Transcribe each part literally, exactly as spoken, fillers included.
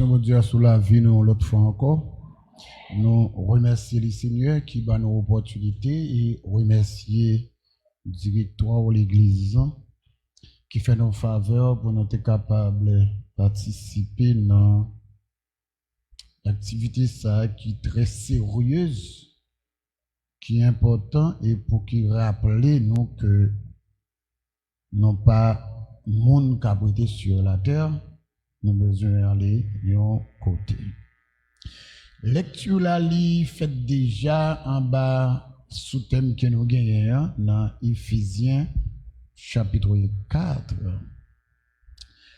Bondye a sou lavi nou yon lòt fwa ankò. Nou remèsye li, Senyè, ki ba nou opòtinite e remèsye direktwa w legliz lan ki fè nou favè pou nou te kapab patisipe nan aktivite sa a ki trè seryez, ki enpòtan e pou ki raple nou ke nou pa moun k ap rete sur la terre, nou bezwen ale yon kote. Lekti la li fèt deja anba soutèm ke nou genyen an nan Efezyen chapit kat.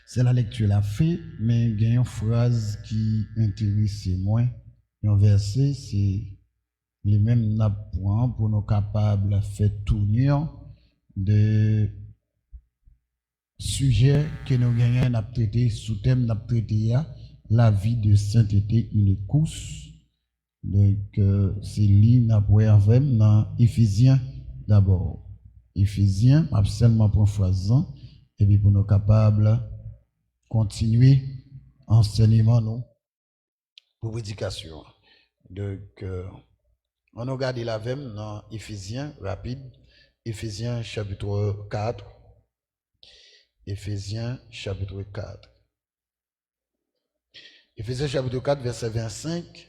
Se la lekti la fèt, men gen yon fraz ki enterese mwen, yon vèsè, se li menm n ap pran pou nou kapab fè touni de sijè ke nou genyen n ap trete, soutèm n ap trete a, la vie de sainteté, une course. Donk, euh, se li n ap wè avè m nan Efezyen dabò. Efezyen, m ap sèlman pran fraz lan, epi pou nou kapab kontinye ansèyman nou pou predikasyon an. Donk, euh, ann nou gade l avè m nan Efezyen, rapid. Efezyen, chapit kat. Efezyen, chapit kat. Efezyen, chapit kat, vèsè vennsenk.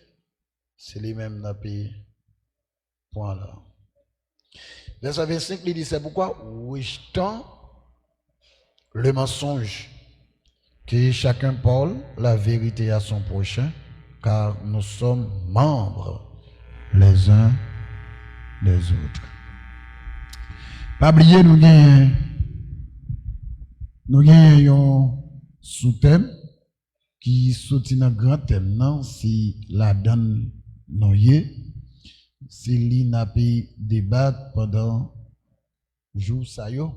Se li menm n ape pran la. Vèsè vennsenk, li di, c'est pourquoi, rejetant le mensonge, que chacun parle la vérité à son prochain, car nous sommes membres les uns des autres. Pa bliye, nou gen, nou gen yon soutèm ki soti nan gran tèm nan, se ladann nou ye. Se li n ape debat pandan jou sa yo,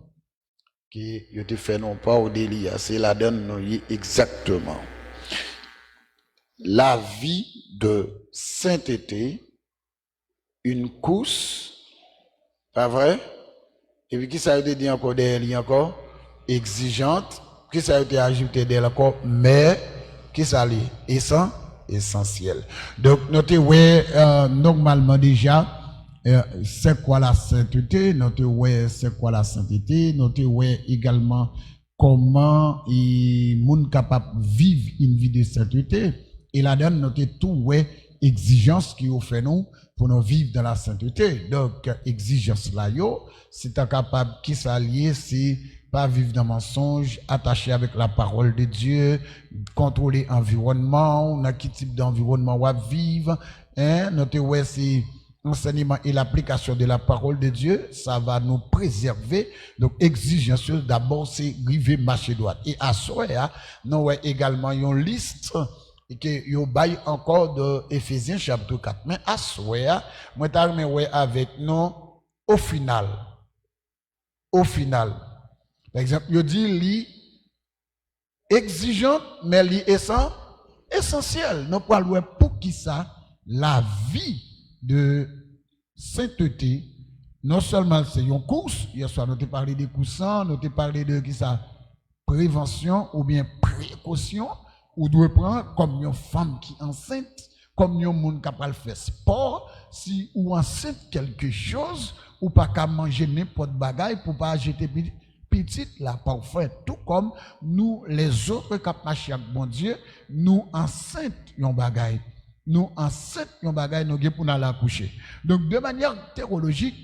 ke yo te fè nou pa de li a. Se ladann nou ye egzakteman. La vie de sainteté, une course, pa vre? Epi kisa yo te di ankò dèyè li ankò? Egzijant. Kisa yo te ajoute dèyè l ankò? Mè. Kisa li? Esan, esansyèl. Donk, nou te wè, euh, nòmalman deja, euh, c'est quoi la sainteté? Nou te wè c'est quoi la sainteté? Nou te wè egalman kòman, e, moun kapab viv une vie de sainteté. E ladann, nou te tou wè egzijans ke yo fè nou pou nou viv dans la sainteté. Donk, egzijans la yo, se ta kapab, kisa l ye, se pa viv nan mansonj, atache avèk la parole de Dieu, kontwole anviwònman w, nan ki tip danviwònman w ap viv, en, nou te wè se enseignement et l'application de la parole de Dieu, sa va nou prezève. Donk, egzijans yo, dabò, se rive mache dwat. E aswè a, nou wè egalman yon lis ke yo bay ankò de Efezyen chapit kat. Men aswè a, mwen ta renmen wè avèk nou, au final. Au final. Pa egzanp, yo di li egzijant, men li esan-, esansyèl. Nou pral wè poukisa la vie de sainteté, non sèlman se yon kous, yèswa nou te pale de kous lan, nou te pale de kisa? Prevansyon oubyen prekosyon ou dwe pran kòm yon fanm ki ansent, kòm yon moun k ap pral fè spò, si ou ansent kèlke choz, ou pa ka manje nenpòt bagay pou pa jete pi-, pitit la pa w frè. Tou kòm nou, lèzòt k ap mache ak Bondye, nou ansent yon bagay. Nou ansent yon bagay, nou gen pou n al akouche. Donk, de manyè teyolojik,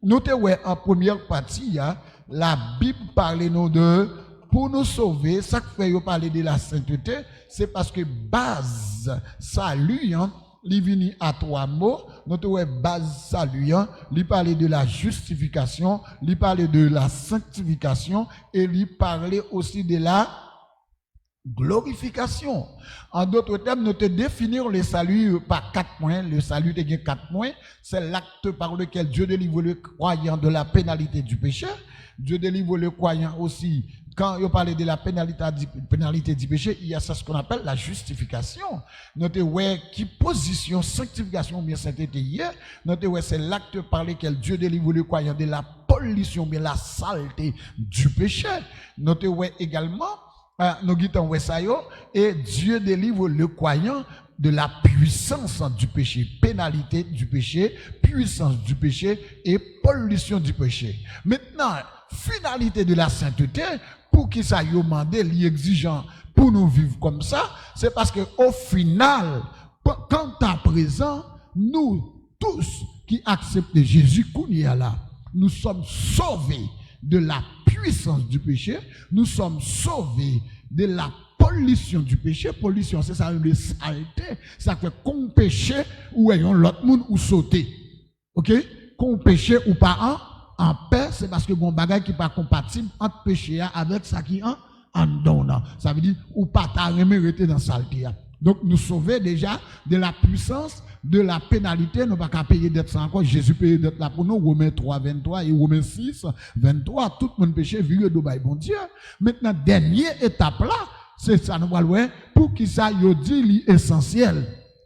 nou te wè an premyè pati a, Labib pale nou de, pou nou sove, sa k fè yo pale de la sainteté, se paske baz sali an, li vini a twa mo. Nou te wè baz sali an, li pale de la justification, li pale de la sanctification, e li pale osi de la glorifikasyon. En d'autres termes, nou te définir le salut pa kat pwen. Le salut te gen kat pwen. C'est l'acte par lequel Dieu délivre le croyant de la pénalité du péché. Dieu délivre le croyant aussi. Quand yo pale de la pénalité du, pénalité du péché, il y a ça, ce qu'on appelle la justification. Nou te wè ki pozisyon sanktifikasyon oubyen sentete ye. Nou te wè c'est l'acte par lequel Dieu délivre le croyant de la pollution oubyen la saleté du péché. Nou te wè egalman Ah, nou gentan wè sa yo. Et Dieu délivre le croyant de la puissance du péché, pénalité du péché, puissance du péché et pollution du péché. Maintenant, finalité de la sainteté, poukisa yo mande li egzijan pou nou viv kòm sa, se paske o final, quand à présent, nous tous qui acceptons Jésus kounye a la, nous sommes sauvés de la puissance du péché, nous sommes sauvés de la pollution du péché. Polisyon, se sa yo rele salte. Sa fè kon peche, ou wè yon lòt moun, ou sote. Oke? Kon peche, ou pa an, an pè, se paske gon bagay ki pa konpatib ant peche a avèk sa ki an, anndan w nan. Sa vle di, ou pa ta renmen rete nan salte a. Donk, nou sove deja de la puissance, de la pénalité, nou pa ka peye dèt sa ankò. Jezi peye dèt la pou nou, Women twa venntwa e Women sis venntwa, tout moun peche, vire do bay Bondye. Mentnan, dènye etap la, se sa nou pral wè, poukisa yo di li esansyèl.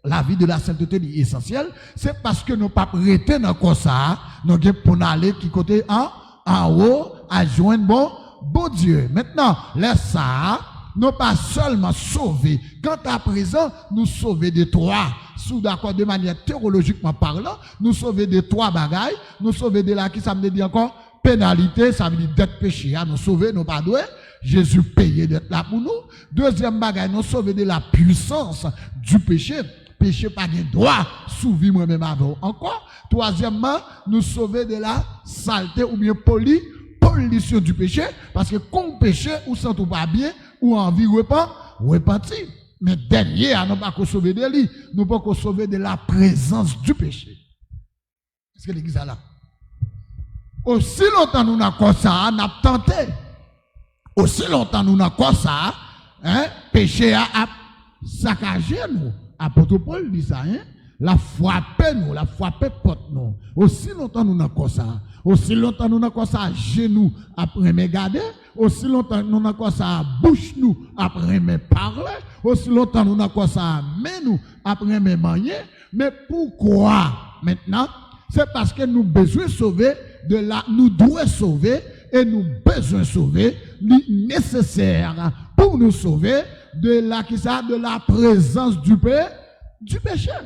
Lavi de la sainteté li esansyèl, se paske nou p ap rete nan kò sa a, nou gen pou n ale ki kote an, anwo, al jwenn bon, Bondye. Mentnan, lè sa a, nou pa sèlman sove. Kanta prezan, nou sove de twa. Si w dakò, de manyè teyolojikman palan, nou sove de twa bagay. Nou sove de la, kisa m te di ankò? Penalite, sa vle di dèt peche a, nou sove, nou pa dwe. Jezi peye dèt la pou nou. Dezyèm bagay, nou sove de la puissance du péché. Peche pa gen dwa sou vi mwen menm avè w ankò. Twazyèmman, nou sove de la salte oubyen poli, polisyon du péché, paske kon w peche, ou santi w pa byen, ou anvi repan, repanti. Men dènye a, nou pako sove de li, nou pako sove de la présence du péché. Èske legliz la la? Osi lontan nou nan kò sa a, n ap tante. Osi lontan nou nan kò sa a, en, peche a ap sakaje nou. Apot Pòl di sa, en, l ap frape nou, l ap frape pòt nou. Osi lontan nou nan kò sa a, osi lontan nou nan kò sa a, je nou ap renmen gade, osi lontan nou nan kò sa a, bouch nou ap renmen pale, osi lontan nou nan kò sa a, men nou ap renmen manyen. Men poukwa mentnan? Se paske nou bezwen sove de la, nou dwe sove e nou bezwen sove, li nesesè pou nou sove de la kisa? De la présence du pé, du péché.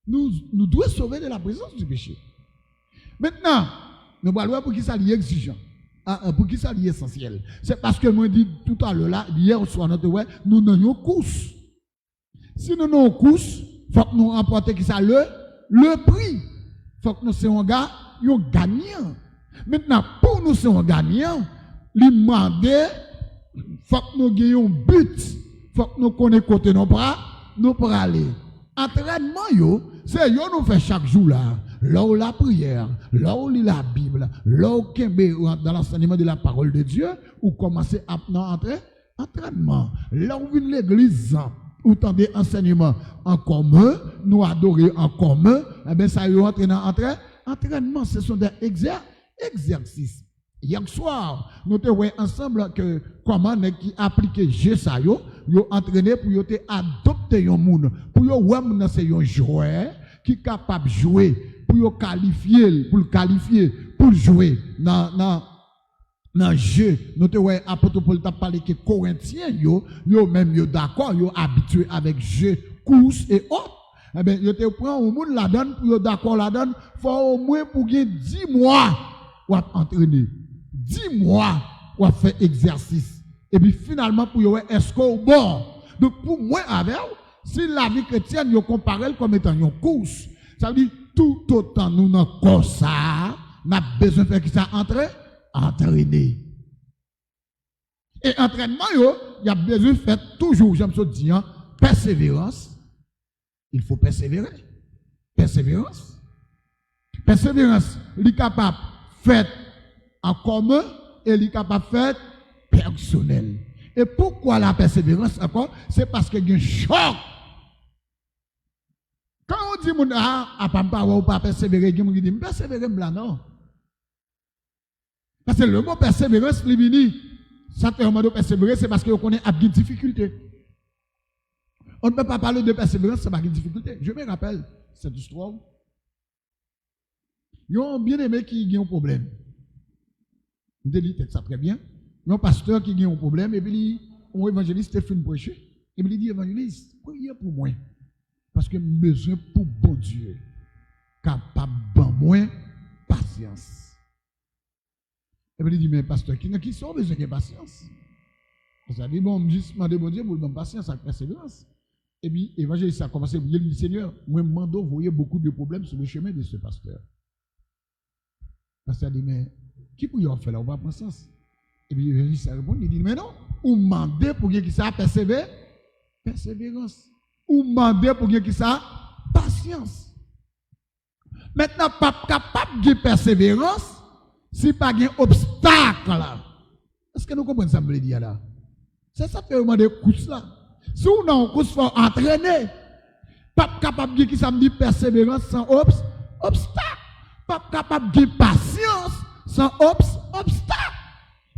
Nou, nou dwe sove de la présence du péché. Mentnan, nou pral wè poukisa li egzijan. A, a, poukisa li esansyèl. Se paske mwen di toutalè la, yè swa nou te wè, nou nan yon kous. Si nou nan yon kous, fòk nou ranpòte kisa? Le, le pri. Fòk nou se yon ga, yon ganyan. Mentnan, pou nou se yon ganyan, li mande, fòk nou gen yon but. Fòk nou konnen kote nou pra, nou prale. Antrènman yo, se yo nou fè chak jou la. Lè w lapriyè, lè w li Labib, lè w kenbe dans l'enseignement de la parole de Dieu, ou kòmanse ap nan antrè, antrènman. Lè w vin legliz, ou tande ansèyman an komen, nou adore an komen, enben sa yo antre nan antrè, antrènman, se son de egzè, egzèsis. Yè swa, nou te wè ansanm ke kòman nèg ki aplike je sa yo, yo antrene pou yo te adopte yon moun, pou yo wè moun nan se yon jwè ki kapab jwe, pou yo kalifye l, pou l kalifye, pou l jwe nan, nan, nan je. Nou te wè apot Pòl t ap pale ke Korentyen yo, yo menm yo dakò, yo abitye avèk je, kous e òt. Enben, yo te pran yon moun ladann pou yo dakò ladann, fò omwen pou gen dis mwa w ap antrene. Dis mwa w ap fè egzèsis. Epi finalman pou yo wè èske w bon. Donk pou mwen avè w, si lavi kretyèn yo konpare l kòm etan yon kous, sa vle di toutotan nou nan kò sa a, n ap bezwen fè kisa? Antre, antrene. E antrènman yo, y ap bezwen fèt toujou, jan m sot di an, pèseverans. Il faut persévérer. Pèseverans. Pèseverans, li kapab fèt an komen e li kapab fèt pèsonèl. E poukwa la pèseverans ankò? Se paske gen chòk. Kan ou di moun, a, apa m pa wè ou pa pèsevere, gen moun ki di, m pèsevere, m la, non. Paske le mo pèseverans, li vini. Sa k fè yo mande w pèsevere, se paske yo konnen ap gen difikilte. On ne peut pas parler de persévérance sans pas gen difikilte. Je me rappelle cette histoire. Yon byeneme ki gen yon pwoblèm. M te li tèks la trè byen. Yon pastè ki gen yon pwoblèm, epi li, yon evanjelis te fin preche, epi li di, "Evanjelis, priye pou mwen, paske m bezwen pou Bondye kapab ban mwen pasyans." Epi li di, "Men pastè, ki, nan ki sa w bezwen gen pasyans?" Pastè a di, "Bon, m jis mande Bondye pou l ban m pasyans ak pèseverans." Epi evanjelis la kòmanse priye, li di, "Senyè, mwen mande w voye beaucoup de problèmes sur le chemin de ce pasteur." Pastè a di, "Men, ki priyè w ap fè la, ou pa pran sans?" Epi evanjelis la reponn, li di, "Men non, ou mande pou gen kisa? Pèseve-, pèseverans. Ou mande pou gen kisa? Pasyans." Mentnan, p ap kapab gen pèseverans si pa gen obstak. Èske nou konprann sa m vle di a la? Se sa k fè yo mande kous la. Si w nan yon kous, fò w antrene. P ap kapab gen, kisa m di, pèseverans san obs-, obstak. P ap kapab gen pasyans san obs-, obstak.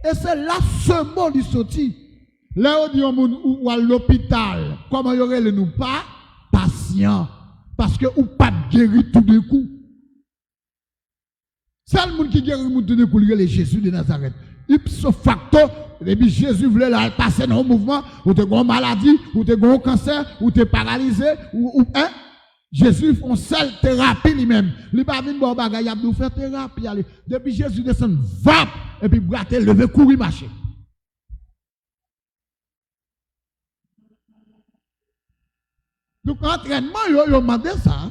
E se la se mo li soti. Lè yo di yon moun ou, ou al lopital, kòman yo rele nou? Pa, pasyan. Paske ou p ap geri toudenkou. Sèl moun ki geri moun toudenkou, li rele Jezi de Nazarèt. Ipso facto, depi Jezi vle la, l pase nan yon mouvman, ou te gen yon maladi, ou te gen yon kansè, ou te paralize, ou, ou, en? Jezi fè yon sèl terapi li menm. Li pa vin ba w bagay, y ap di w fè terapi a li. Depi Jezi desann, vap, epi bra te leve, kouri, mache. Donk, antrènman yo, yo mande sa.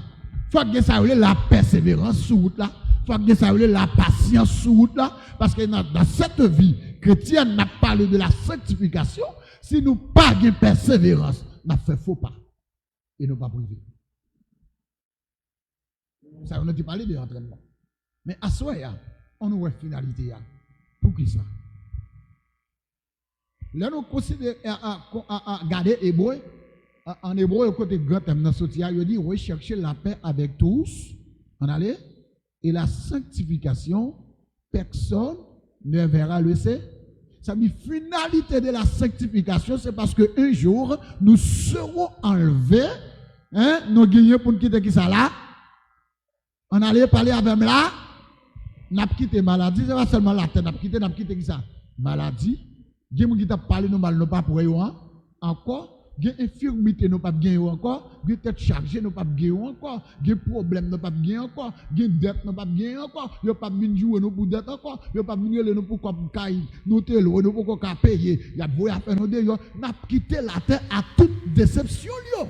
Fòk gen sa yo rele lapèseverans sou wout la. Fòk gen sa yo rele lapasyans sou wout la. Paske nan, dans cette vie chrétienne, n ap pale de la sanctification. Si nou pa gen pèseverans, n ap fè fo pa. E nou p ap rive. Sa yo, nou te pale de antrènman. Men aswè a, ann nou wè finalite a. Poukisa? Lè nou konsidere, a, a, a, a, gade Ebre, a, an ebre, kote gran tèm nan soti a, yo di, recherchez la paix avec tous, ann ale, et la sanctification, personne ne verra le Seigneur. Sa vle di, finalité de la sanctification, c'est parce que un jour, nous serons enlevés, hein, nou genyen pou n kite kisa la? Ann ale, pale avè m la. N ap kite maladi, se pa sèlman latè n ap kite, n ap kite kisa? Maladi. Gen moun ki t ap pale nou mal, nou p ap wè yo an-, ankò. Gen enfimite, nou p ap gen yo ankò. Gen tèt chaje, nou p ap gen yo ankò. Gen pwoblèm, nou p ap gen ankò. Gen dèt, nou p ap gen ankò. Yo p ap vin joure nou pou dèt ankò. Yo p ap vin rele nou pou kòb kay nou te lwe, nou poko ka peye. Y ap voye afè nou deyò. N ap kite latè ak tout desepsyon l yo.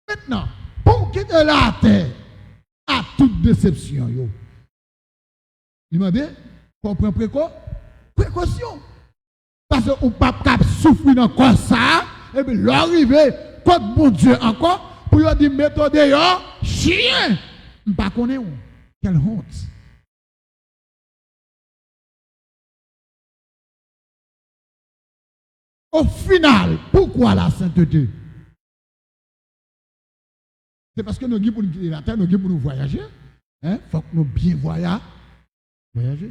Mentnan, pou w kite latè ak tout desepsyon yo, li mande fò w pran preko-, prekosyon. Paske ou p ap ka ap soufri nan kò sa a, epi lè w rive kot Bondye ankò, pou yo di, "Mete w deyò, chen! M pa konnen w." Quelle honte! Au final, pourquoi la sainteté? Se paske nou gen pou nou kite latè, nou gen pou nou vwayaje. Hein? Fòk nou byen vwaya-, vwayaje.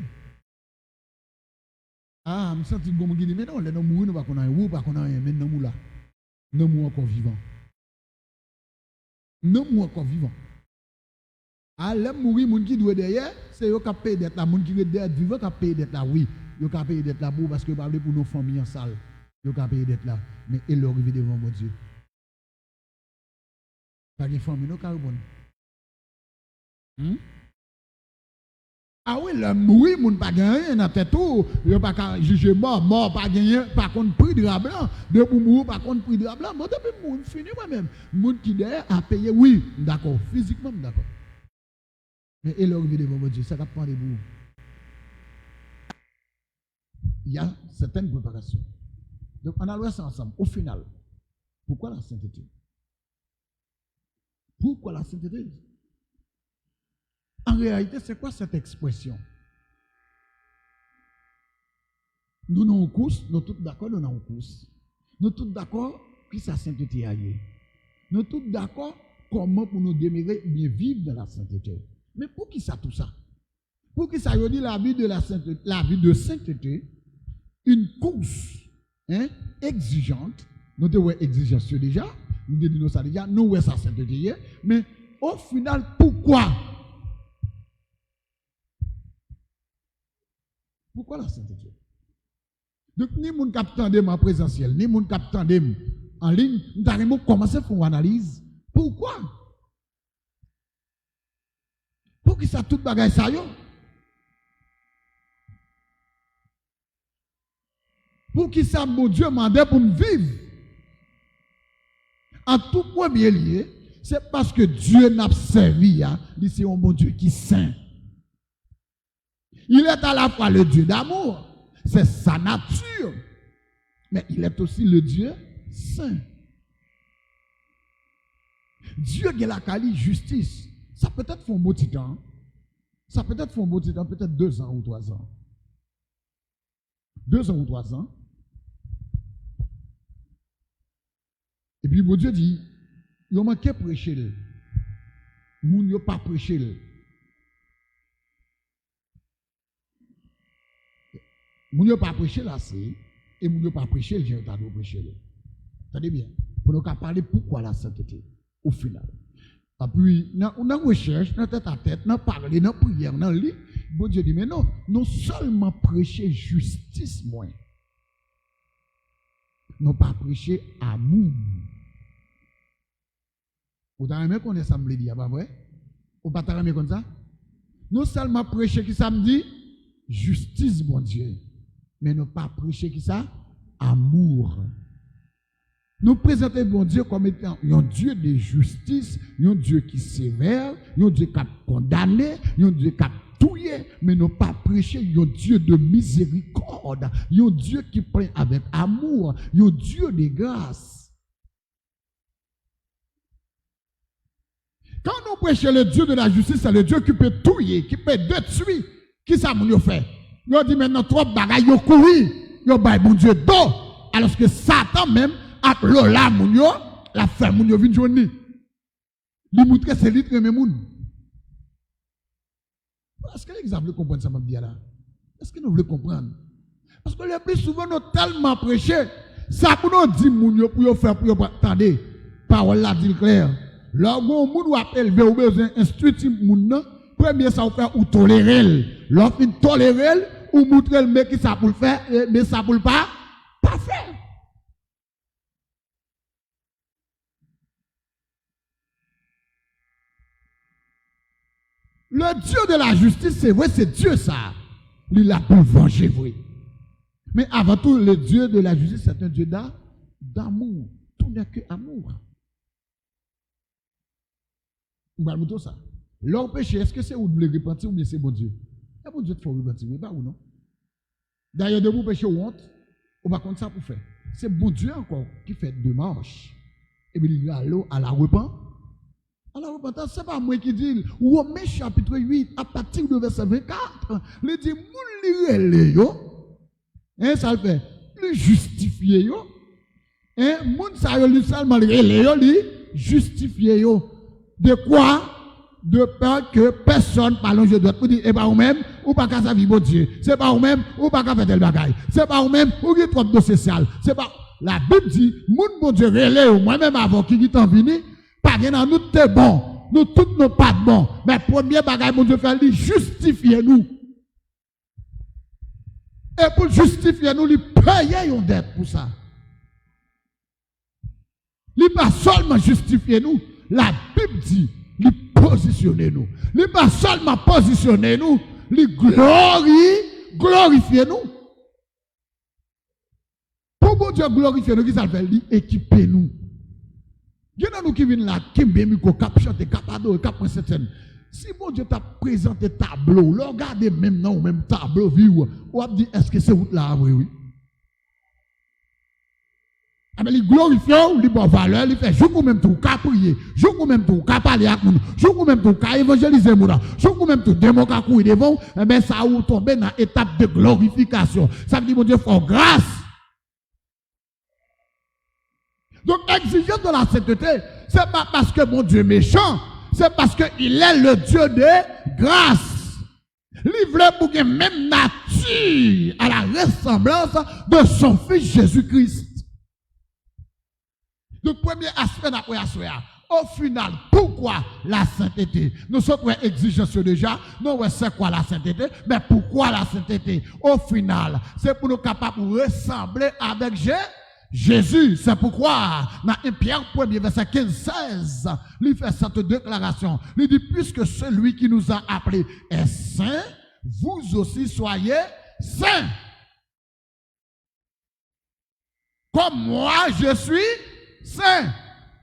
Ah, m santi gon moun ki di, "Men non, lè nou mouri, nou pa konn anyen." Wi, ou pa konn anyen, men nanm ou la. Nanm ou ankò vivan. Nanm ou ankò vivan. A, lè m mouri, moun ki dwe dèyè, se yo k ap peye dèt la. Moun ki ret dèyè, vivan, k ap peye dèt la, wi. Yo ka peye dèt la pou ou, paske yo pa vle pou non fanmi an sal. Yo ka peye dèt la. Men e lè w rive devan Bondye? Pa gen fanmi, non, ka reponn. Hmm? A wi, lè m mouri, moun pa gen anyen nan tèt ou, yo pa ka jije mò, mò pa genyen, pa konn pri dra blan. Depi w mouri, w pa konn pri dra blan. Bon, depi m mouri, m fini mwen menm. Moun ki dèyè a peye, wi, m dakò. Fizikman, m dakò. Men e lè w rive devan Bondye, sa k ap mande pou ou? Il y a certaines préparations. Donk, ann al wè sa ansanm. Au final, pourquoi la sainteté? Pourquoi la sainteté? En réalité, c'est quoi cette expression? Nou nan yon kous, nou tout dakò nou nan yon kous. Nou tout dakò kisa sentete a ye. Nou tout dakò kòman pou nou demere oubyen viv nan la sentete. Men poukisa tou sa? Poukisa yo di la vie de la sainteté, la vie de sainteté, une course, hein, exigeante? Nou te wè egzijans yo deja, nou te di nou sa deja, nou wè sa sentete ye, men o final, poukwa? Pou, Pourquoi la sainteté? Donk, ni moun k ap tande m an prezansyèl, ni moun k ap tande m an liy, m ta renmen w kòmanse fè yon analiz. Poukwa? Poukisa tout bagay sa yo? Poukisa Bondye mande pou m viv? An tou premye lye, se paske Dye n ap sèvi a, li se yon Bondye ki sen. Il est à la fois le Dieu d'amour, c'est sa nature, mais il est aussi le Dieu saint. Dye gen lakay li jistis. Sa petèt fè yon bon ti tan. Sa petèt fè yon bon ti tan, petèt de zan ou twa zan. De zan ou twa zan. Epi Bondye di, yo manke preche l. Moun yo pa preche l. Moun yo pa preche l ase, e moun yo pa preche l jan yo ta dwe preche l. Tande byen, pou nou ka pale poukwa la sainteté, o final. Epi, nan, nan rechèch, nan tèt a tèt, nan pale, nan priyè, nan li, Bondye di, men non, nou sèlman preche jistis mwen. Nou pa preche amou. Ou ta renmen konnen sa m vle di a, pa vre? Ou pa ta renmen konn sa? Nou sèlman preche ki sa m di? Jistis Bondye. Men nou pa preche ki sa? Amour. Nou prezante Bondye kòm etan yon Dye de jistis, yon Dye ki sevè, yon Dye k ap kondane, yon Dye k ap touye, men nou pa preche yon Dye de mizerikòd, yon Dye ki plen avèk amou, yon Dye de gras. Quand nous prêchons le Dieu de la justice, c'est le Dieu qui peut tuer, qui peut détruire. Ki sa moun yo fè? Yo di, men nan twòp bagay, yo kouri, yo bay Bondye do. Alòske Satan menm, ak lola moun yo, l ap fè moun yo vin jwenn li. Li moutre se li k renmen moun. Èske legliz la vle konprann sa m ap di a la? Èske nou vle konprann? Paske le pli souvan nou tèlman preche, sa pou nou di moun yo pou yo fè pou yo pa tande. Pawòl la di l klè. Lè w gen yon moun w ap elve, ou bezwen enstwi timoun nan, premye sa w fè, ou tolere l. Lè w fin tolere l, ou moutre l men ki sa pou l fè, e men sa pou l pa, pa fè. Le Dieu de la justice, se vre, se Dye sa. Li la pou vanje vre. Men avan tou, le Dieu de la justice, c'est un Dieu d'a-, d'amour. Tout n'est que amour. M pral montre w sa. Lè w peche, èske se ou t vle repanti oubyen se Bondye? E Bondye t fè w repanti, wi, pa ou non. Dayè, depi w peche, w wont, ou pa konn sa pou fè. Se Bondye ankò ki fè demach. Epi li rale w à la repan-, à la repentance. Se pa mwen ki di l. Women chapit uit, apati de vèsè vennkat, li di, moun li rele yo, en, sa l fè? Li jistifye yo. En, moun sa yo, li sèlman rele yo, li jistifye yo. De kwa? De pè ke pèsòn pa lonje dwèt pou di, e pa ou menm, ou pa ka sèvi Bondye. Se pa ou menm, ou pa ka fè tèl bagay. Se pa ou menm, ou gen twòp dosye sal. Se pa, Labib di, moun Bondye rele yo, mwen menm avè w ki gentan vini, pa gen nan nou t te bon. Nou tout nou pa t bon. Men premye bagay Bondye fè, li jistifye nou. E pou l jistifye nou, li peye yon dèt pou sa. Li pa sèlman jistifye nou, Labib di, li pozisyone nou. Li pa sèlman pozisyone nou, li glori-, glorifye nou. Pou Bondye glorifye nou, ki sa l fè? Li ekipe nou. Gen nan nou ki vin la, kenbe mikwo, k ap chante, k ap adore, k ap pran sentsèn. Si Bondye t ap prezante tablo w, lè w gade menm nan ou menm tablo vi w, w ap di, èske se wout la a vre, wi? Enben, li glorifye w, li ba w valè, li fè jouk ou menm tou w ka priye, jouk ou menm tou w ka pale ak moun, jouk ou menm tou w ka evanjelize moun nan, jouk ou menm tou demen w ka kouri devan w, enben, sa ou tonbe nan etap de glorifikasyon. Sa vle di Bondye fè w gras. Donk, egzijans de la senteté, se pa paske Bondye mechan, se paske il est le Dieu de grâce. Li vle pou gen menm nati, à la ressemblance de son Fils Jésus-Christ. Donk, premye aspè n ap wè aswè a, Au final, pourquoi la sainteté? Nou sot wè egzijans yo deja, nou wè c'est quoi la sainteté, men pourquoi la sainteté? Au final, se pou nou kapab resanble avèk Je-, Jezi. C'est pourquoi, nan en Pyè premye, vèsè kenz, sèz, li fè sèt deklarasyon. Li di, puisque celui qui nous a appelés est saint, vous aussi soyez saints. Comme moi, je suis saint.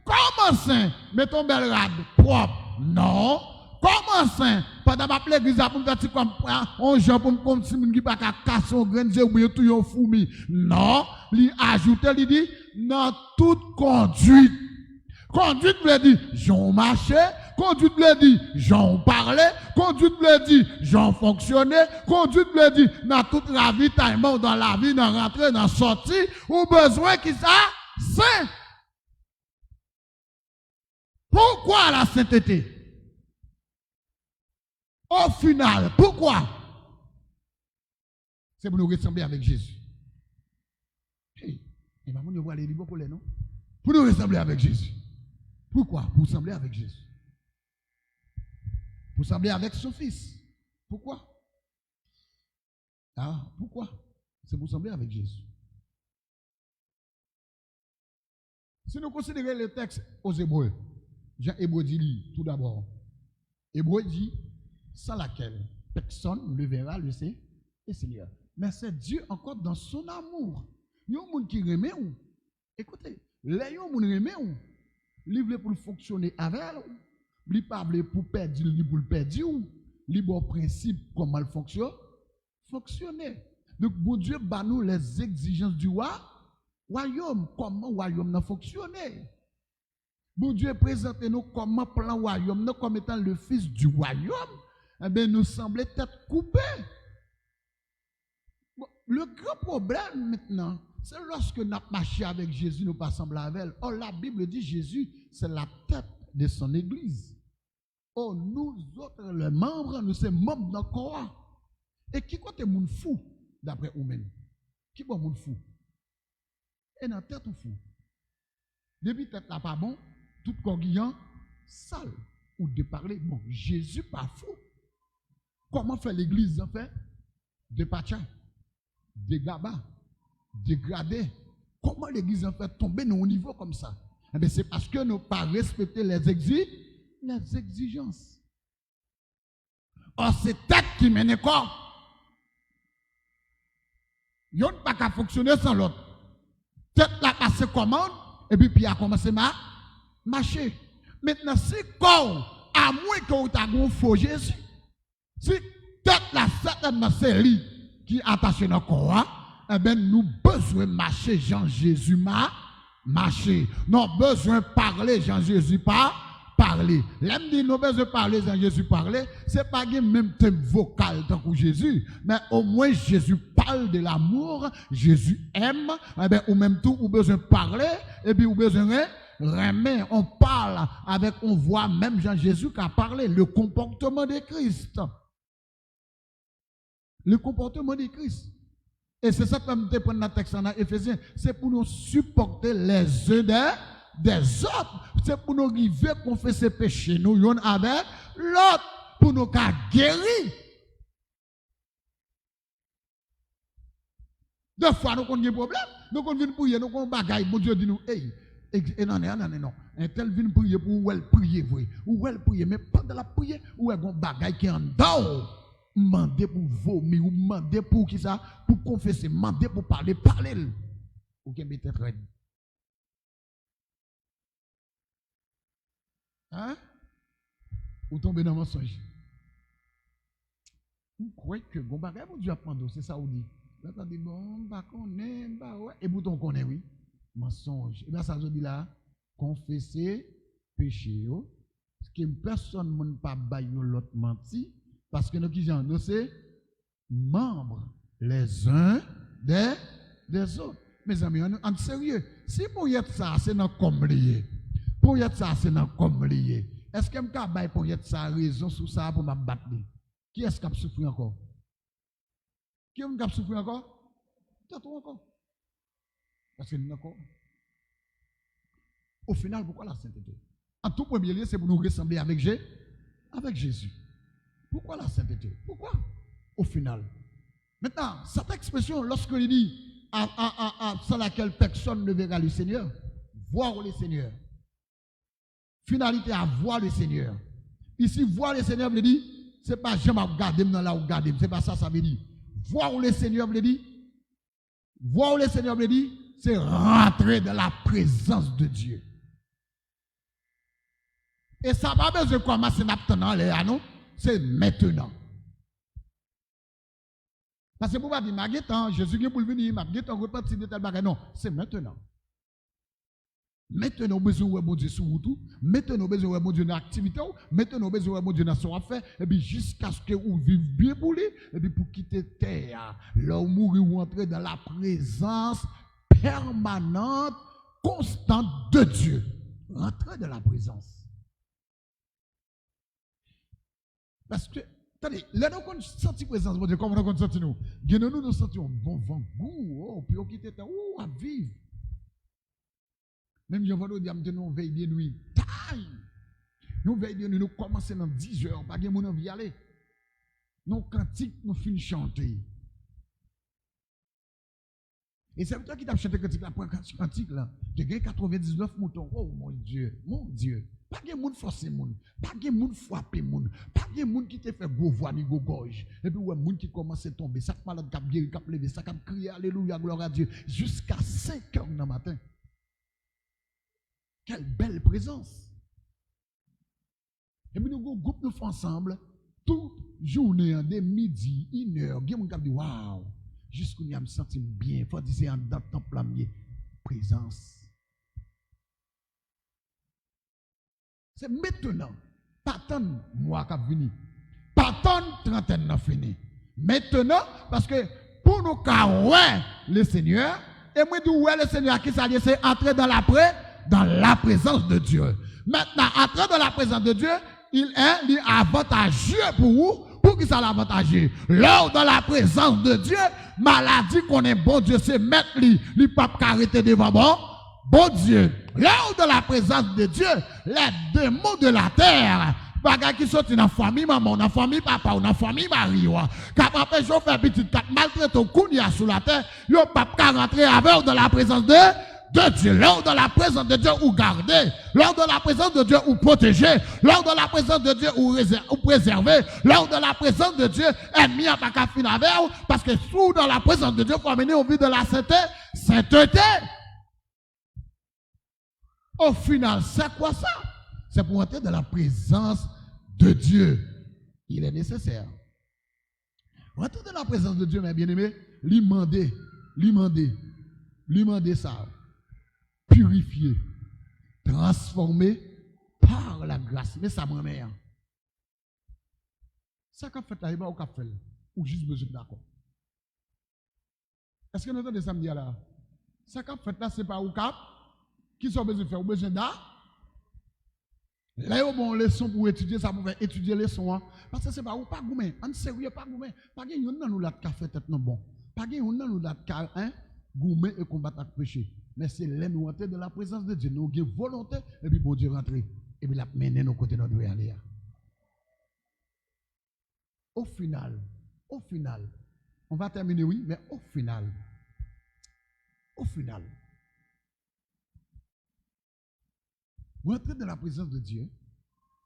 Kòman sen? Mete yon bèl rad pwòp. Non. Kòman sen? Pandan m ap legliz la pou m fè ti kòm pran yon jan pou m konn si moun ki pa ka kase yon grenn zye oubyen touye yon foumi. Non. Li ajoute, li di, nan tout kondwit. Kondwit vle di jan w mache, kondwit vle di jan w pale, kondwit vle di jan w fonksyone, kondwit vle di nan tout ravitayman w dan lavi, nan rantre, nan sòti, ou bezwen ki sa? Sen. Pourquoi la sainteté? Au final, pourquoi? Se pou nou resanble avèk Jezi. Hey, e pa moun yo prale li bò kolè, non? Pou nou resanble avèk Jezi. Pourquoi? Pou sanble avèk Jezi. Pou sanble avèk son Fis. Pourquoi? Ah, pourquoi? Se pou sanble avèk Jezi. Si nou konsidere le texte aux Hébreux, jan Ebre di li, tou dabò, Ebre di, sans laquelle personne ne verra le Se-, le Seigneur. Mais c'est Dieu encore dans son amour. Yon moun ki renmen w, ekoute, lè yon moun renmen w, li vle pou l fonksyone avè w, li pa vle pou pèdi l ni pou l pèdi w, li ba w prensip kòman l fonksyo-, fonksyone. Donk, Bondye ba nou les exigences du wa-, wayòm, kòman wayòm nan fonksyone. Bondye prezante nou kòman plan wayòm nan, comme étant le fils du royaume, enben, nou sanble tèt koupe. Bon, le grand problème maintenant, c'est lorsque n ap mache avèk Jezi, nou pa sanble avè l. Or, la Bible dit Jésus, c'est la tête de son église. Or, nous autres, les membres, nou se manm nan kò a. E ki kote moun fou, daprè ou menm? Ki bò moun fou? E nan tèt ou fou. Depi tèt la pa bon, tout kò Giyan sal ou depale. Bon, Jezi pa fou. Kòman fè legliz lan fè depatcha, degaba, degrade? Kòman legliz lan fè tonbe nan yon nivo kòmsa? Enben, se paske nou pa respekte les exi-, les exigences. Or, se tèt ki mennen kò. Yonn pa ka fonksyone san lòt. Tèt la pase kòmand, epi pye a kòmanse ma-, mache. Mentnan, si kò w, amwen ke w ta gen yon fo Jezi, si tèt la, sètènman, se li ki atache nan kò a, enben, nou bezwen mache jan Jezi ma-, mache. Nou bezwen pale jan Jezi pa-, pale. Lè m di nou bezwen pale jan Jezi pale, se pa gen menm tenb vokal tankou Jezi, men omwen Jezi parle de l'amour, Jezi èm, enben, ou menm tou, ou bezwen pale, epi ou bezwen ren-, renmen. On parle avec on voix, menm jan Jezi ka pale, le comportement de Christ. Le comportement de Christ. E se sa k fè m te pran nan tèks la nan Efezyen. Se pou nou sipòte les uns des, des autres. Se pou nou rive konfese peche nou yonn avèk lòt. Pou nou ka geri. Defwa nou konn gen pwoblèm. Nou konn vin priye, nou konn bagay. Bondye di nou, ey, e, e nan, nan, nan, non. Entèl vin priye pou ou wè l priye vre. Ou wè l priye, men pandan l ap priye, ou wè gon bagay ki anndan w. Mande pou vomi, ou mande pou kisa? Pou konfese, mande pou pale, pale l. Ou kenbe tèt rèd. Hein? Ou tonbe nan mansonj. M kwè ke gon bagay Bondye ap mande w, se sa ou di. Lòt la di, bon, m pa konnen, m pa wè. Epoutan w konnen, wi. Mansonj. Ebyen, sa l di la, konfese peche yo, ke pèsonn moun pa bay yon lòt manti, paske nou kijan? Nou se manm les uns des, des autres. Mezanmi, ann, ann serye. Si ponyèt sa a se nan kò m li ye, ponyèt sa a se nan kò m li ye, èske m ka bay ponyèt sa a rezon sou sa a pou m ap bat li? Kiyès k ap soufri ankò? Ki moun k ap soufri ankò? Tèt ou ankò. Paske li nan kò w. Au final, pourquoi la sainteté? An tou premye lye, se pou nou resanble avèk Je, avèk Jezi. Poukwa la sentete? Poukwa? O final. Mentnan, sèt ekspresyon, lòske li di, à, à, à, à, sans laquelle personne ne verra le Seigneur, voir le Seigneur. Finalité à voir le Seigneur. Isi, voir le Seigneur vle di, se pa jan m ap gade m nan la ou gade m, se pa sa sa vle di. Voir le Seigneur vle di, voir le Seigneur vle di, se rentrer dans la présence de Dieu. E sa pa bezwen kòmanse n ap tann anlè a, non. Se mentnan. Paske pou pa di, m a gen tan, Jezi gen pou l vini, m ap gen tan repanti de tèl bagay. Non, se mentnan. Mentnan ou bezwen wè Bondye sou wout ou. Mentnan ou bezwen wè Bondye nan aktivite w. Mentnan ou bezwen wè Bondye nan sa w ap fè. Epi jiskaske ou viv byen pou li, epi pou kite tè a. Lè w mouri, ou antre dans la présence permanente, constante de Dieu. Rantre dans la présence. Paske, tande, lè nou konn santi prezans Bondye, kòman nou konn santi nou? Gen nan nou, nou santi yon bon van gou, oh, pou yo kite tan, ou ap viv. Menm jan vandredi a, m te nan yon vèy de nwi. Tay! Yon vèy de nwi, nou kòmanse nan dizè, pa gen moun anvi ale. Nan yon kantik, nou fin chante. E sèvitè ki t ap chante kantik la, pran kantik la, te gen katrevendiznèf mouton. Oh, mon Dieu, mon Dieu. Pa gen moun fòse moun. Pa gen moun frape moun. Pa gen moun ki te fè gwo vwa ni gwo gòj. Epi ou wè moun ki kòmanse tonbe. Sa k malad k ap geri, k ap leve, sa k ap kriye, alelouya, glwa a Dye. Jiska senk è nan maten. Quelle belle présence! Epi nou gen yon gwoup nou fè ansanm, tout jounen an, de midi, inè, gen moun k ap di, waw, jis kounye a m santi m byen, fò di se anndan tanp lan m ye. Prezans. Se mentnan. Pa tann mwa k ap vini. Pa tann trantèn nan fini. Mentnan, paske pou nou ka wè Lesenyè, e mwen di w wè Lesenyè a, kisa l ye? Se antre dans la pré-, dans la présence de Dieu. Maintenant, entrer dans la présence de Dieu, il est, li avantaje pou ou. Poukisa l avantaje? Lè w dans la présence de Dieu, maladi konnen Bondye se mèt li, li p ap ka rete devan bon Bondye. Lè w dans la présence de Dieu, les démons de la terre, bagay ki soti nan fanmi manman w, nan fanmi papa w, nan fanmi mari w, k ap anpeche w fè pitit, k ap maltrete w kounye a sou latè, yo p ap ka rantre avè w dans la présence de, de Dieu. Lè w dans la présence de Dieu, ou gade. Lè w dans la présence de Dieu, ou pwoteje. Lè w dans la présence de Dieu, ou rezè-, ou prezève. Lè w dans la présence de Dieu, ènmi an pa ka fin avè w, paske si w dans la présence de Dieu, fò w mennen yon vi de la sente-, senteté. Au final, c'est quoi ça? C'est pour entrer dans la présence de Dieu. Il est nécessaire. Rentrer dans la présence de Dieu, mes bien-aimés, li mande, li mande, li mande sa. Pirifye, transfòme par la grâce. Men sa m renmen an. Sa k ap fèt la, e pa ou k ap fè l. Ou jis bezwen dakò. Èske nou tande sa m di a la? Sa k ap fèt la, se pa ou k ap. Kisa w bezwen fè? Ou bezwen da-, lè yo ba w yon leson pou w etidye, sa pou w fè, etidye leson an. Paske se pa ou, pa goumen. Ann serye, pa goumen. Pa gen youn nan nou la k ka fè tèt nou bon. Pa gen youn nan nou la k ka, en, goumen e konbat ak peche. Men se lè nou antre dans la présence de Dieu, nou gen volonte, epi Bondye rantre, epi l ap mennen nou kote nou dwe ale a. Au final, au final, on va terminer, wi, men au final, au final, rentrer dans la présence de Dieu,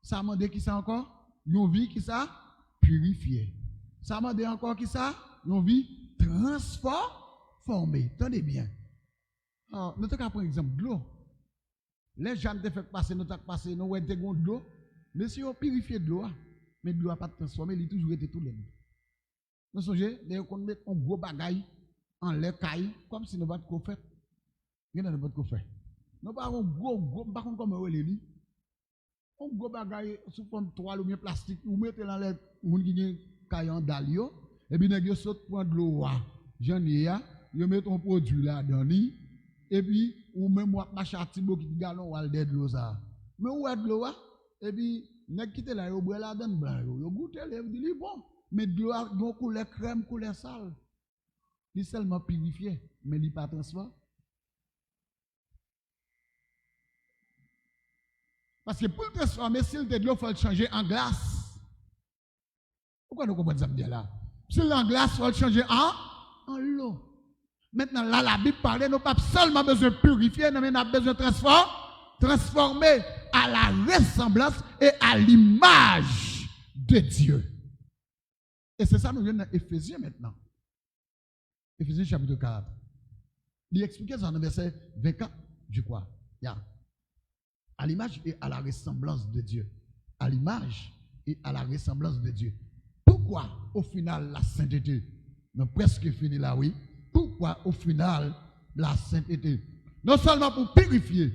sa mande kisa ankò? Yon vi kisa? Pirifye. Sa mande ankò kisa? Yon vi transfò-, fòme. Tande byen. Ah, nou te ka pran egzanp dlo. Lè Jàn te fèk pase, nou t ap pase, nou wè te gen dlo. Mesye yo pirifye dlo a. Men dlo a pa t transfòme, li toujou rete tou lèd. Nou sonje, lè yo konn met yon gwo bagay anlè kay, kòmsi nou pa t ko fèt. Gen nan nou pa t ko fè. Nou pa yon gwo, gwo, m pa konn kòman yo rele li. Yon gwo bagay sou fòm twal oubyen plastik, ou mete l anlè moun ki gen kay an dal yo, epi nèg yo sot pran dlo a, jan l ye a, yo met yon pwodui ladan li, epi ou menm w ap mache ak ti bokit galon w al dèyè dlo sa a. Men ou wè dlo a, epi nèg ki te la yo bwè ladann blan yo, yo goute l, yo di li bon, men dlo a gen yon koulè krèm, koulè sal. Li sèlman pirifye, men li pa transfò-, Paske pou l transfòme, si l te dlo, fò l chanje an glas. Ou kwè nou konprann sa m di a la? Si l an glas, fò l chanje an, an dlo. Mentnan, la, Labib pale, nou p ap sèlman bezwen pirifye, non, men n ap bezwen transfò-, transfòme à la ressemblance et à l'image de Dieu. E se sa nou jwenn nan Efezyen mentnan. Efezyen chapit kat. Li eksplike sa nan vèsè venkat, je crois. Ya. À l'image et à la ressemblance de Dieu. À l'image et à la ressemblance de Dieu. Poukwa, o final, la sentete? Nou prèske fini la, wi. Poukwa, o final, la sentete? Non sèlman pou pirifye,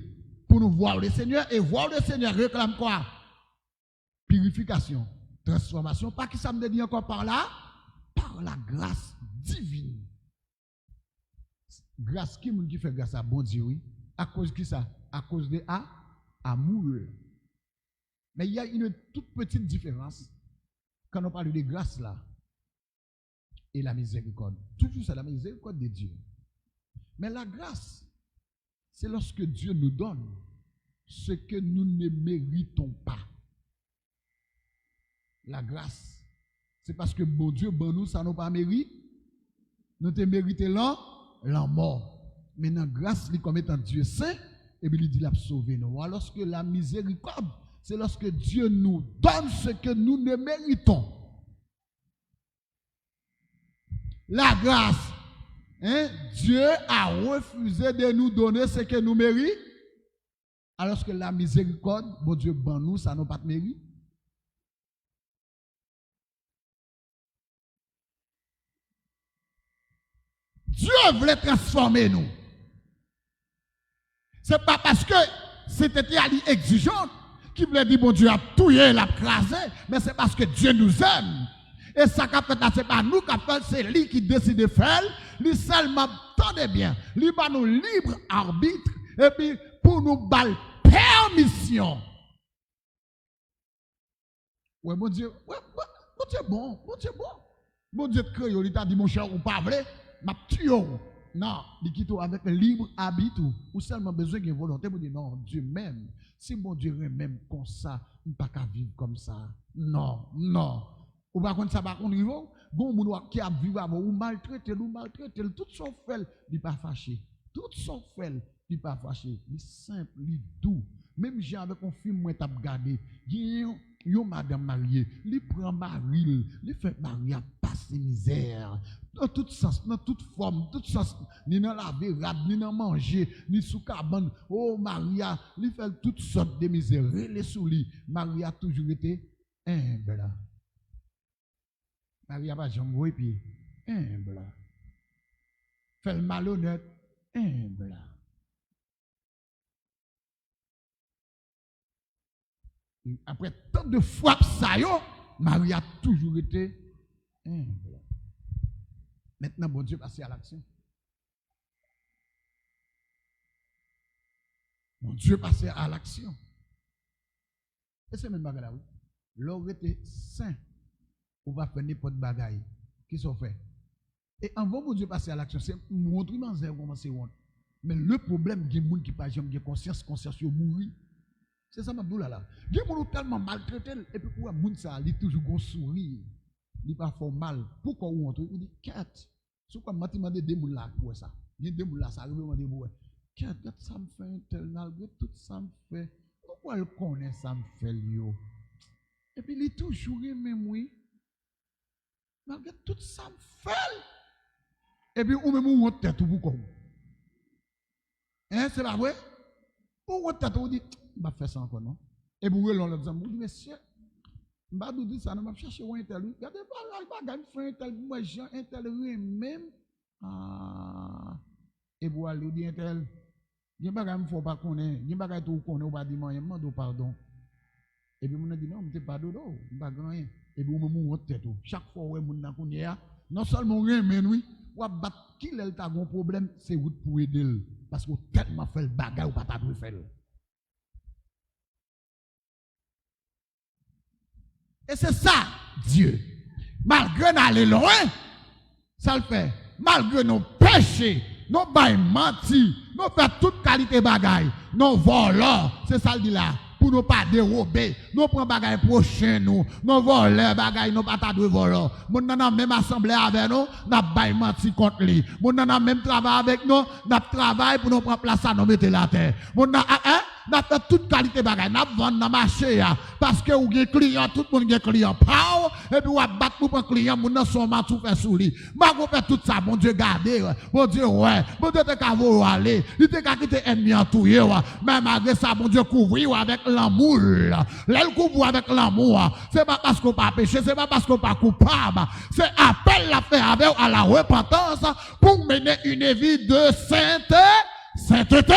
pou nou voir le Seigneur, et voir le Seigneur réclame quoi? Purification, transformation. Par qui ça me dit encore par là? Par la grâce divine. Gras, ki moun ki fè gras a? Bondye, wi. Akoz ki sa? Akoz de a, amour. Mais il y a une toute petite différence quand on parle de grâce là et la miséricorde. Toujours c'est la miséricorde de Dieu. Mais la grâce, c'est lorsque Dieu nous donne ce que nous ne méritons pas. La grâce, c'est parce que Bondye ban nou sa nou pa meri-, nou te merite lan-, lanmò. Men nan gras li kòm etan Dye sen, epi li di l ap sove nou. Alòske la miséricorde, c'est lorsque Dieu nous donne ce que nous ne méritons. La grâce, hein, Dieu a refusé de nous donner ce que nous méritons, alors que la miséricorde, Bondye ban nou sa nou pa t meri-. Dye vle transfòme nou. Se pa paske sentete a li egzijan ki vle di Bondye ap touye, l ap kraze, men se paske Dye nous aime. E sa k ap fèt la, se pa nou k ap fè l, se li ki deside fè l. Li sèlman, tande byen, li ba nou lib abit, epi pou nou ba l pèmisyon. Wè, Bondye, wè, wè, Bondye bon, Bondye bon. Bondye t kreye w, li ta di, monchè, ou pa vle, m ap tiye w. Non, li kite w avèk lib abit ou. Ou sèlman bezwen gen volonte pou di, non, Dye menm, si Bondye renmen m konsa, m pa ka viv kòmsa. Non, non. Ou pa konn sa pa konn rive w? Gon moun w ap, ki ap viv avè w, ou maltrete l, ou maltrete l, tout sa w fè l, li pa fache. Tout sa w fè l, li pa fache, li senp, li dou. Menm jan avèk yon fim mwen t ap gade, gen yon, yon madanm marye, li pran mari l, li fè mari a pase mizè. Nan tout sans, nan tout fòm, tout sans, ni nan lave rad, ni nan manje, ni sou kabann. O, mari a, li fè l tout sòt de mizè, rele sou li. Mari a toujou rete enb. Mari a pa janm voye pye. Enb. Fè l malonèt. Enb. Apre tant de frap sa yo, mari a toujou rete enb. Mentnan, Bondye pase a laksyon. Bondye pase a laksyon. E se menm bagay la, wi. Lè w rete sen, ou pa fè nenpòt bagay. Kisa w fè? E anvan Bondye pase a laksyon, se wont wi manzè kòmanse wont. Men le pwoblèm, gen moun ki pa janm gen konsyans, konsyans yo mouri. Se sa m ap di w la la. Gen moun ou tèlman maltrete l, epi ou wè moun sa a, li toujou gon souri. Li pa fè w mal. Pou kò w wont wi, ou di, kèt. Si w kwè m manti, mande de moun la pou wè sa. Gen de moun la, sa rive mande pou wè. Kèt, gad sa m fè entèl, malgre tout sa m fè. Ou kwè l konnen sa m fè l yo. Epi li toujou renmen m wi. Malgre tout sa m fè l. Epi ou menm ou wont tèt ou pou kò w. Hein, se pa vre? Ou wont tèt ou, ou di, m p ap fè sa ankò non. Epi ou rele yon lòt zanmi, ou di, mesye, m pa dou di sa non, m ap chache wè entèl wi. Gade bagay, bagay m fè entèl, m wè jan entèl renmen m. Ah. Epi w ale, ou di entèl, gen bagay m fè w pa konnen, gen bagay tou ou konnen ou pa di m anyen, m mande w padon. Epi moun nan di, non, m te padone w, m pa gen anyen. Epi ou menm ou wont tèt ou. Chak fwa w wè moun nan kounye a, non sèlman w renmen l wi, w ap bat, kilè l ta gon pwoblèm, se ou t pou ede l. Paske w tèlman fè l bagay ou pa ta dwe fè l. E se sa, Dye. Malgre n ale lwen, sa l fè? Malgre nou peche, nou bay manti, nou fè tout kalite bagay, nou vòlò, se sa l di la, p pou nou pa dewobe. Nou pran bagay pwochen nou. Nou vòlè bagay nou pa ta dwe vòlò. Moun nan nan menm asanble avè nou, n ap bay manti kont li. Moun nan nan menm travay avèk nou, n ap travay pou nou pran plas sa nou mete l atè. Moun nan, a, en, n ap fè tout kalite bagay. N ap vann nan mache a. Paske ou gen kliyan, tout moun gen kliyan pa w. Epi w ap bat pou pran kliyan, moun nan se yon manti w fè sou li. Malgre w fè tout sa, Bondye gade w. Bondye wè. Bondye te ka voye w ale. Li te ka kite ènmi an touye w. Men malgre sa, Bondye kouvri w avèk lanmou l. Lè l kouvri w avèk lanmou an, se pa paske w pa peche, se pa paske w pa koupab. Se apèl l ap fè avè w à la repentance pour mener une vie de sainte, sainteté.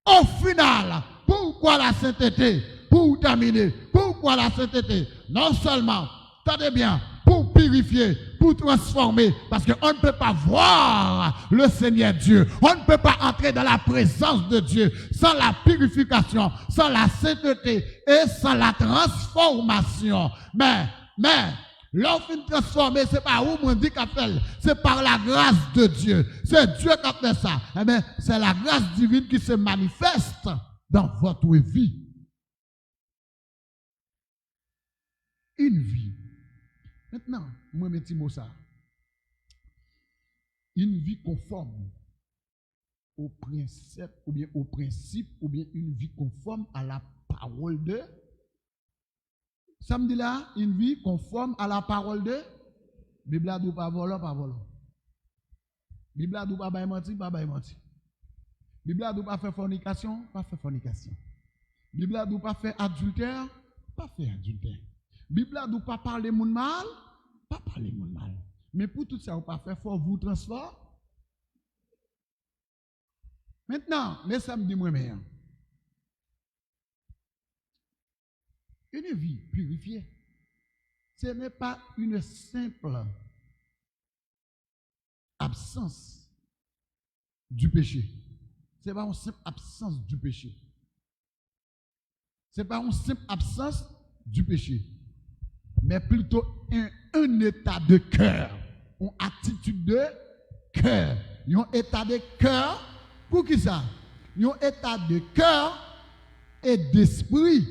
Au final, pourquoi la sainteté? Pour terminer, pourquoi la sainteté? Non seulement, tendez bien, pour purifier, pour transformer, parce qu'on ne peut pas voir le Seigneur Dieu, on ne peut pas entrer dans la présence de Dieu sans la purification, sans la sainteté et sans la transformation. Mais, mais, Lè w fin transfòme, se pa ou mwen di k ap fè l. C'est par la grâce de Dieu. Se Dye k ap fè sa. Enben, c'est la grâce divine qui se manifeste dans votre vie. Une vie. Maintenant, mwen renmen ti mo sa. Une vie conforme au principe, ou bien au principe, ou bien une vie conforme à la parole de Sa m di la, une vie conforme à la parole de Bib la di w pa vòlò, pa vòlò. Bib la di w pa bay manti, pa bay manti. Bib la di w pa fè fònikasyon, pa fè fònikasyon. Bib la di w pa fè adiltè, pa fè adiltè. Bib la di w pa pale moun mal, pa pale moun mal. Men pou tout sa ou pa fè, fò w transfò. Mentnan, men sa m di mwen men an. Une vie purifiée, ce n'est pas une simple absence du péché. Se pa yon senp absans du péché. Se pa yon senp absans du péché, men plito un, un état de cœur, yon atitid de kè, yon eta de kè. Pou ki sa? Yon eta de kè e d'esprit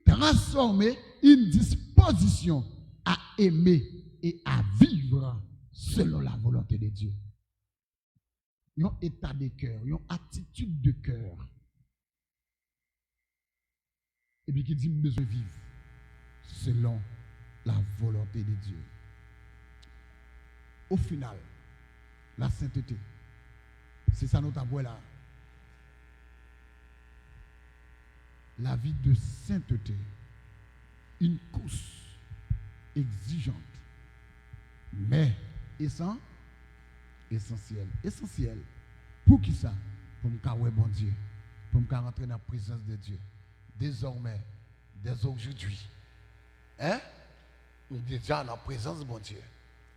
transformé, une disposition à aimer et à vivre selon la volonté de Dieu. Yon eta de kè, yon atitid de kè. Epi ki di, "M bezwen viv selon la volonté de Dieu." Au final, la sainteté, se sa nou t ap wè la. La vie de sainteté, une course exigeante, mais esan-, esansyèl. Esansyèl. Pou ki sa? Pou m ka wè Bondye, pou m ka rantre nan prezans de Dieu. Désormais, dès aujourd'hui, hein? Nou deja nan prezans Bondye.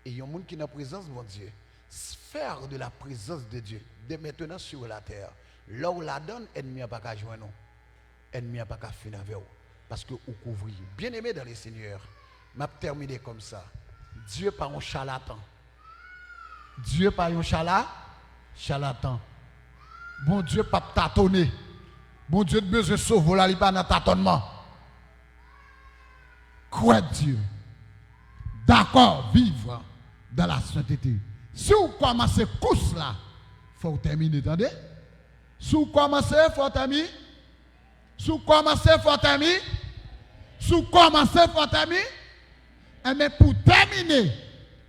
E yon moun ki nan prezans Bondye, sphère de la présence de Dieu, dès maintenant sur la terre. Lè w ladann, ènmi an pa ka jwenn ou. Ènmi an pa ka fin avè w. Paske ou kouvri. Bien-aimé dans le Seigneur, m ap tèmine kòm sa. Dye pa yon chalatan. Dye pa yon chala-, chalatan. Bondye p ap tatone. Bondye t bezwen sove w la, li pa nan tatònman. Kwè Dye. Dakò, viv dans la sainteté. Si w kòmanse kous la, fò w tèmine, tande. Si w kòmanse, fò w tèmi-, Si w kòmanse, fò w tèmi-, si w kòmanse, fò w tèmi-, enben, pou tèmine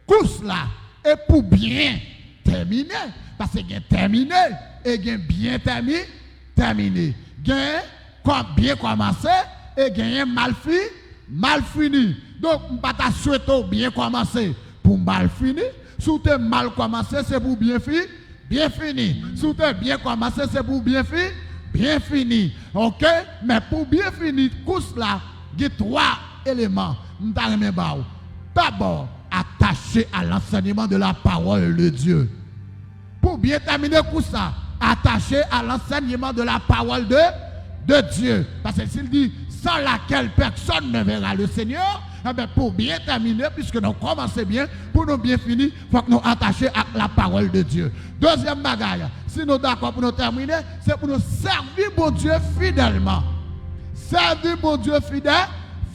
kous la, e pou byen tèmine, paske gen tèmine e gen byen tèmi-, tèmine. Gen kò-, byen kòmanse e genyen mal fi-, mal fini. Donk, m pa ta swete w byen kòmanse pou mal fini. Si w te mal kòmanse, se pou byen fi-, byen fini. Si w te byen kòmanse, se pou byen fi-, byen fini. Oke? Men pou byen fini kous la, gen twa eleman m ta renmen ba w. Dabò, attaché à l'enseignement de la parole de Dieu. Pou byen tèmine kous la, attaché à l'enseignement de la parole de, de Dieu. Paske si l di, sans laquelle personne ne verra le Seigneur, Enben, pou byen tèmine, piske nou kòmanse byen, pou nou byen fini, fòk nou atache ak lapawòl de Dye. Dezyèm bagay, si nou dakò pou nou tèmine, se pou nou sèvi Bondye fidèlman. Sèvi Bondye fidè,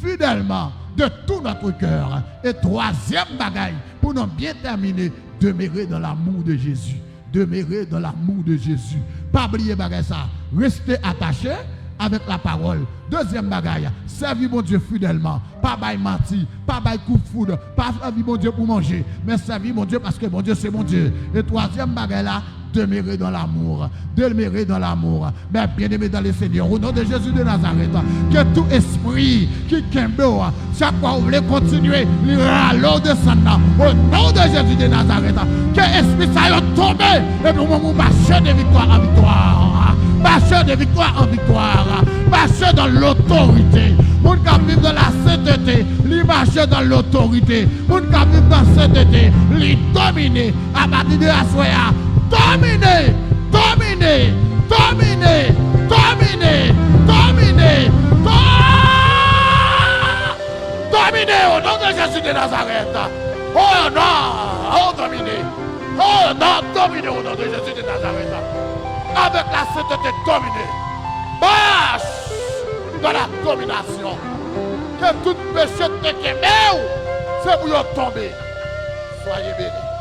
fidèlman, de tout notre cœur. E twazyèm bagay, pou nou byen tèmine, demeurer dans l'amour de Jésus. Demeurer dans l'amour de Jésus. Pa bliye bagay sa. Reste attaché avec la parole. Dezyèm bagay, sèvi Bondye fidèlman. Pa bay manti, pa bay kout foud, pa sèvi Bondye pou manje, men sèvi Bondye paske Bondye se Bondye. E twazyèm bagay la, demeurer dans l'amour. Demeurer dans l'amour. Mes bien-aimés dans le Seigneur, au nom de Jésus de Nazareth, ke tout espri ki kenbe w, chak fwa ou vle kontinye, li rale w desann nan. O non de Jezi de Nazarèt, ke espri sa yo tonbe, epi ou menm ou mache de viktwa an viktwa. Mache de viktwa an viktwa. Mache dans l'autorité. Moun k ap viv dans la sainteté, li mache dans l'autorité. Moun k ap viv dans sainteté, li domine. Apati de aswè a, domine, domine, domine, domine, domine, do-, domine o non de Jezi de Nazarèt. O non, o domine, o non, domine o non de Jezi de Nazarèt. Avec la sainteté, domine. Marche dans la domination. Ke tout peche te kenbe w, se pou yo tonbe. Soyez bénis.